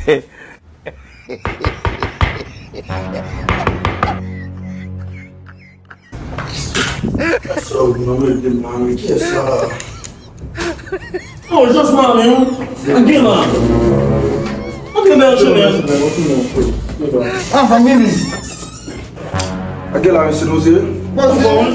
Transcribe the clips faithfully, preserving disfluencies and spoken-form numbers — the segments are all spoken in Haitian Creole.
Sa ou nan mete m nan, men kiyès sa? Oh, Josman, men, gen la. Antre bèl chenèl. Ah, fanmi li. A gen la, mesye, nou se? Bon, bon.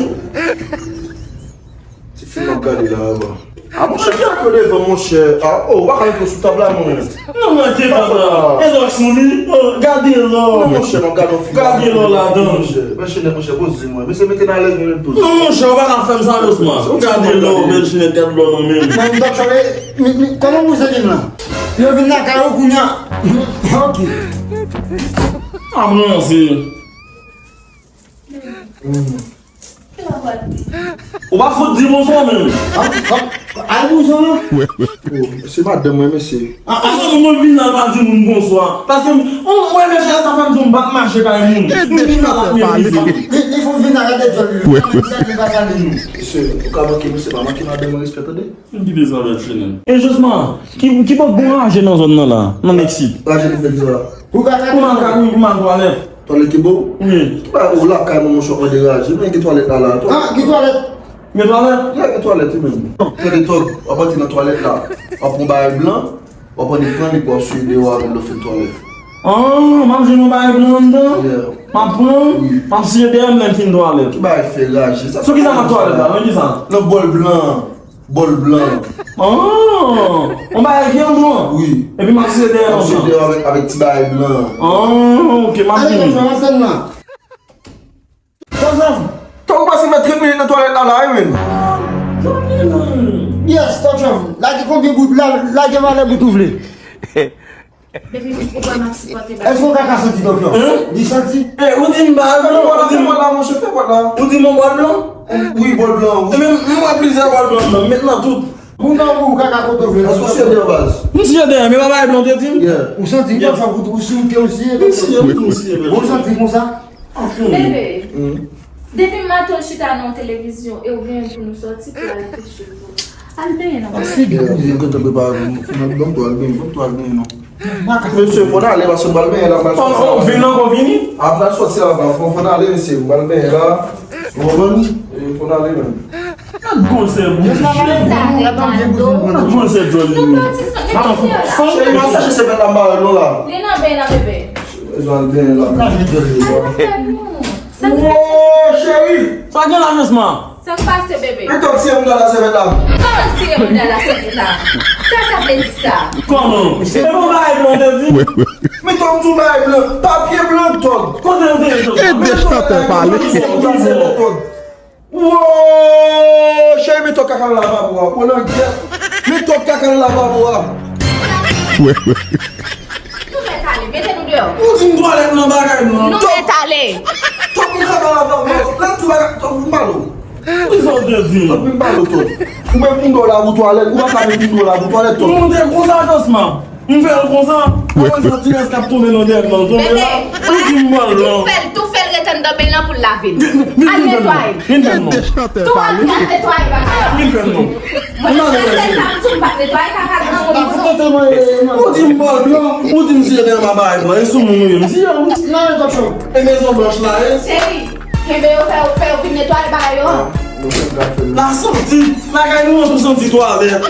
Ti fim m ap gade la avan. A, monchè, sa k yo devan, monchè. A, oh, ou pa ka mete yo sou tab la, mwen. Non, mwen te tab la. E lòk sou li. Oh, gade lò. Non, monchè, m ap gade yon fim. Gade lò ladan. Monchè, men chenèl, monchè, poze mwen. Mesye, mete m alèz, mwen menm tou. Non, monchè, ou pa ka fè m sa, Josman. Gade lò, bèl chenèl, gade lò nan men m. Nan m t ap chole, mi, mi, kòman pou zanmi m lan? Yo vin lakay ou kounye a. Ok. A, mwen, se Ou pa fout di bonswa menm. Al bonswa. Oh, se madanm mwen, mesye. Ah, ah, mwen vin la, pa di moun bonswa. Paske mwen, mwen, mesye, sa fè m di m pa t mache kay moun. Mwen vin la, la, mwen vin. Li, li fout vin la, gade djòl li. Li pa salye nou. Mesye, ou ka manke, mesye, pa manke madanm mwen respè, tande? M kite sa bèl chenèl. E jisman, ki, ki bò gon raje nan zòn nan la, nan Meksik? Raje pou fè kisa? Pou kaka. Pou makak, wi, pou mal twalèt. Twalèt ki bò? Wi. Ki bagay ou lakay mwen, monchè, w ap mande raje? Men gen twalèt la, la. Ah, gen twalèt. Gen twalèt? Yeah, gen twalèt, wi, men. Tande, Tòg, w ap antre nan twalèt la. W ap pran bagay blan, w ap annik pran li pou w ap siye deyò avè l lè w fin twalèt. Ah, m ap jwenn yon bagay blan anndan? Yeah. M ap pran, wi, m ap siye deyò m lè m fin twalèt. Ki bagay fè raje? Sa sou kisa m ap twalèt la? Nan kisa? Nan bòl blan. Bòl blan. Oh! On bagay ki an blan? Wi. Epi m ap siye deyò an blan. M ap siye deyò avèk, avèk ti bagay blan. Oh, ok, m ap vini. Ale, m ap tann la. Tòg Jòv. Tòg, ou pase fè trant minit nan twalèt la, la, wi, men. Yes, Tòg Jòv. Lage konbyen bout, la, lage valè bout ou vle. Baby, ou kwè m ap sipòte bagay? Èske w ka, ka santi, Tòg Jòv? Hein? Li santi? Eh, ou di m ba blan, ou di m la, monchè, fè pòt la. Ou di m on bòl blan? Wi, bòl blan, wi. Ebyen, m wè plizyè bòl blan blan, m met nan tout. Moun nan ou ka, ka kote w vle. Èske w siye deyò, baz? M siye deyò, men pa bagay blan te di m. Yeah. Ou santi, yeah, Tòg Jòv, ou, ou siye, ou siye. M siye, m siye, bebe. Ou santi konsa? Bebe, depi maten w chita nan yon televizyon e w gen pou nou sòti pou al kouche pou al benyen nan. Ak figi kouzen, yo gentan prepare pou nou. Ban m tou al benyen, ban m tou al benyen non. Mesye, fò n ale, paske m pral benyen la, m pral sòti la. Vin nan konvini? Apre sòti la, fò, fò n ale, mesye, m pral benyen la. Ou konprann? E, fò n ale menm. Gad gwosè bouch. Gad gwosè djòl li. Cheri, m ap chache sèvyèt la, m pa wè l non la. Li nan benyen la, bebe. Bezwen al benyen la. Wo, cheri! Sa gen la, Josman? Sa k pase, bebe? Men Tòg tire mouda la sèvyèt la. Kòman l tire mouda la sèvyèt la? Sa sa vle di sa? Kòman? E bon bagay pou mwen te di. Men Tòg, m di w bagay blan. Papye blan, Tòg. Kote yo te ye, Tòg? Ede chantè pale. Tòg. Wo! Cheri, men Tòg kaka nan lavabo a. Pran nan gyèt. Men Tòg kaka nan lavabo a. Wi, wi. Nou mèt ale, mete nou deyò. Ou di m twalèt nan bagay blan. Nou mèt ale. Tòg, men kaka nan lavabo a. Lè m di bagay, Tòg, vin pale w. Kisa w te di? Tòg, vin pale w, Tòg. Ou met mouda w la pou twalèt, ou pa ka met mouda w la pou twalèt, Tòg. Moun te konsa, Josman. M fè l konsa, mwen santi rès k ap tonbe nan dèyè m nan, tonbe la. Ou di m bòl blan. Tou fè l, tou fè l ret anndan beny lan pou l lave l. Al netwaye l. Vin fè l non. Tou al, al netwaye bagay la. Vin fè l non. Mwen, se sèl sa m di w, m p ap netwaye kaka granmoun. Ou di m bòl blan, ou di m siye dèyè m a bagay blan. E sou moun ou ye, m siye w. E Mezon Blanch la, e. Cheri, kenbe yo, fè yo, fè yo vin netwaye bagay yo an. La santi, lakay nou an tou santi twalèt.